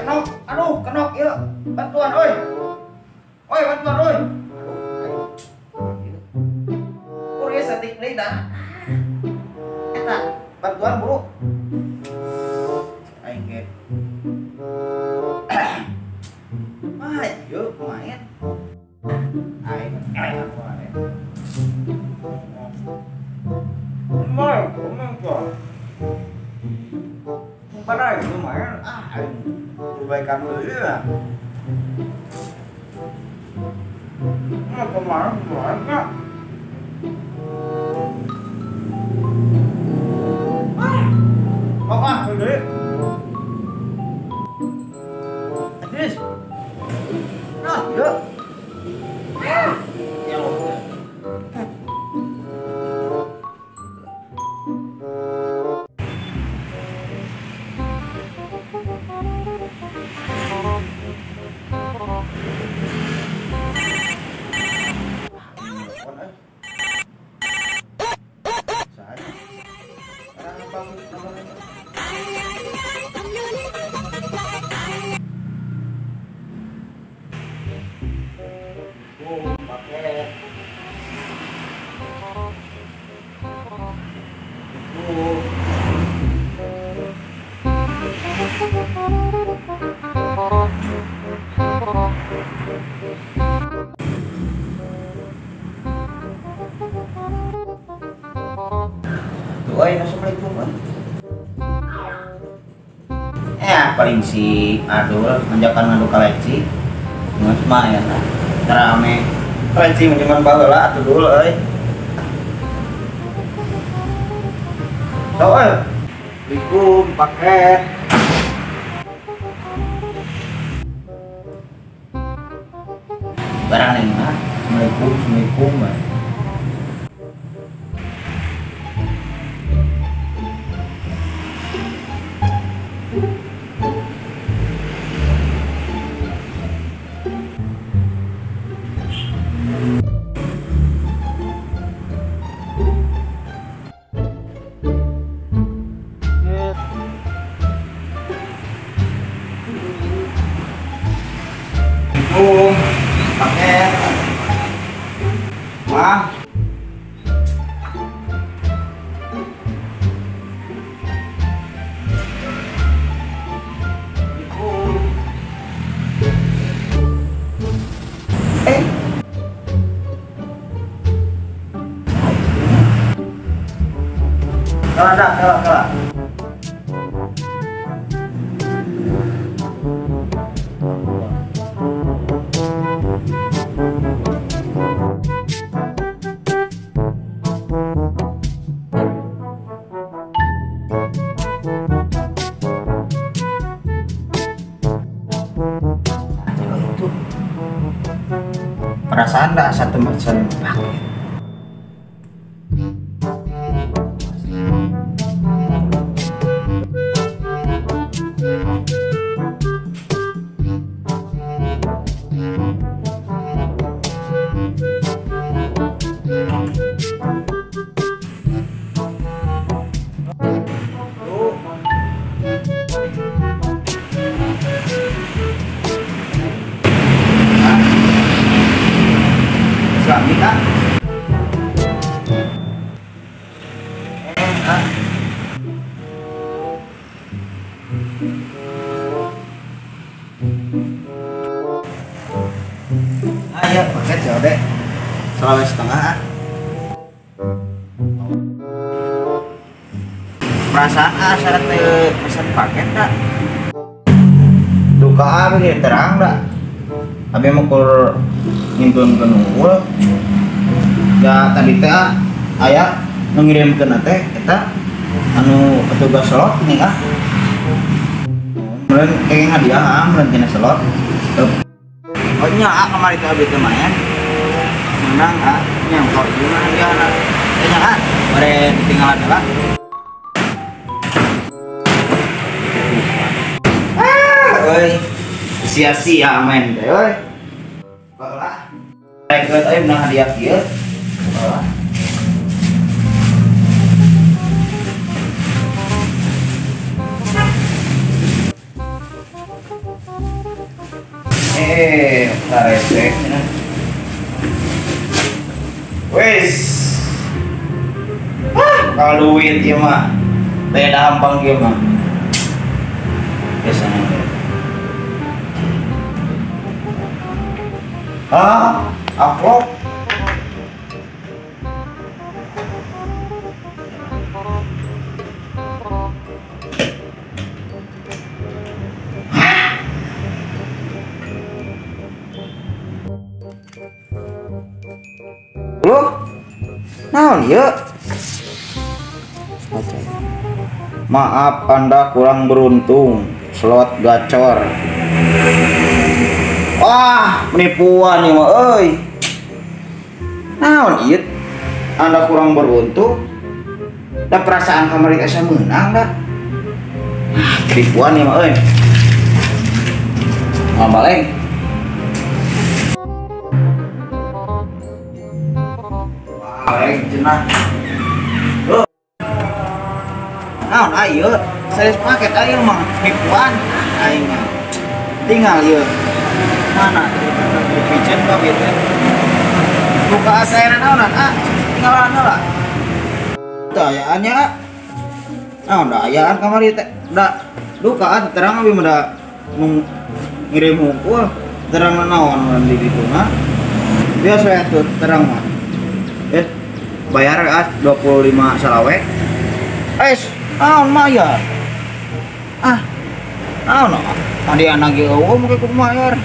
Kenok, aduh, kenok, ya, bantuan, oi, oi, bantuan, oi, aduh, aduh, satik nih dah, eta, bantuan buru, aing ge, maju, main, aing, aku main, main, main, lumayan, ah, aing. Perbaikan dulu ya. Nah, kemarin kemarin ah, oh ah, gede. Adis. Nah, yuk. Ya loh. Tuh, assalamualaikum. Paling si Adul menjakan ngadu kaleci. Ngeus mah ya nah. Rame. Kaleci menjaman baheula atuh dul euy. Sok euy. Assalamualaikum paket. Barang nih mah. Assalamualaikum, assalamualaikum. Paket. Mah. Kalah dah, kalah, kalah. Itu perasaan dah satu macam paket. Ayo paket ya dek. 1,5 ah. Perasaan ah syarat pesan paket dah. Duka ah begini terang dah. Abi mau kur ngintun ke nungul. Ya tadi teh ah aya nu ngirimkeun teh eta anu petugas slot nih ah. Meureun kenging hadiah ah meureun tina slot. Oh nya ah kamari teh abi teh main. Menang ah nya kok ieu mah hadiahna. Teh nya ah bare ditinggalan heula. Ah euy. Sia-sia main teh euy. Baheula. Rek euy menang hadiah kieu. Baheula. Taresek wes. Ah, kalau duit ieu mah beda hampang ieu mah. Biasanya. Ah, amplop. Loh, naon ieu? Maaf, Anda kurang beruntung. Slot gacor. Wah, penipuan ieu mah euy. Naon ieu? Anda kurang beruntung. Da perasaan kamari asa meunang da. Ah, penipuan ieu mah euy. Ngabaleng. Baleng cenah. Loh. Naon ayeuna? Serius paket ayeuna mah penipuan aing mah. Tinggal ieu. Mana? Piceun ka ieu teh. Buka asayana naonan ah, tinggalan heula. Teu ayaan nya ah. Naon da ayaan kamari teh. Da duka ah terang abi mah da ngirim hungkul terang naon di ditu mah. Biasa atuh terang mah. Bayar ah 25 salawe. Es, naon mayar? Ah, naon tadi anak ge eueuh make kudu mayar.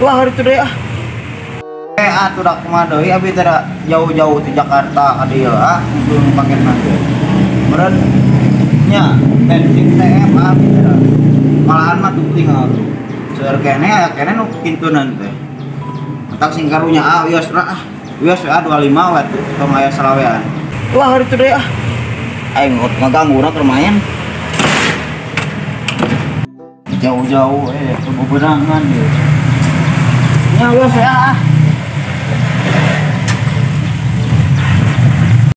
Lah hari itu deh ah. Atuh da kumaha deui abi teh jauh-jauh ti Jakarta ka dieu ah ngumpulkeun paketna teh. Meureun nya bensin teh abi teh. Malahan mah tuh tinggal tuh. Seueur keneh aya keneh nu kintunan teh. Entak sing karunya ah wios ah. Wios ah 25 we tuh tong aya salawean. Wah hari itu deh ah. Aing ngaganggu urang keur main. Jauh-jauh beberangan ieu. Nya wios ah.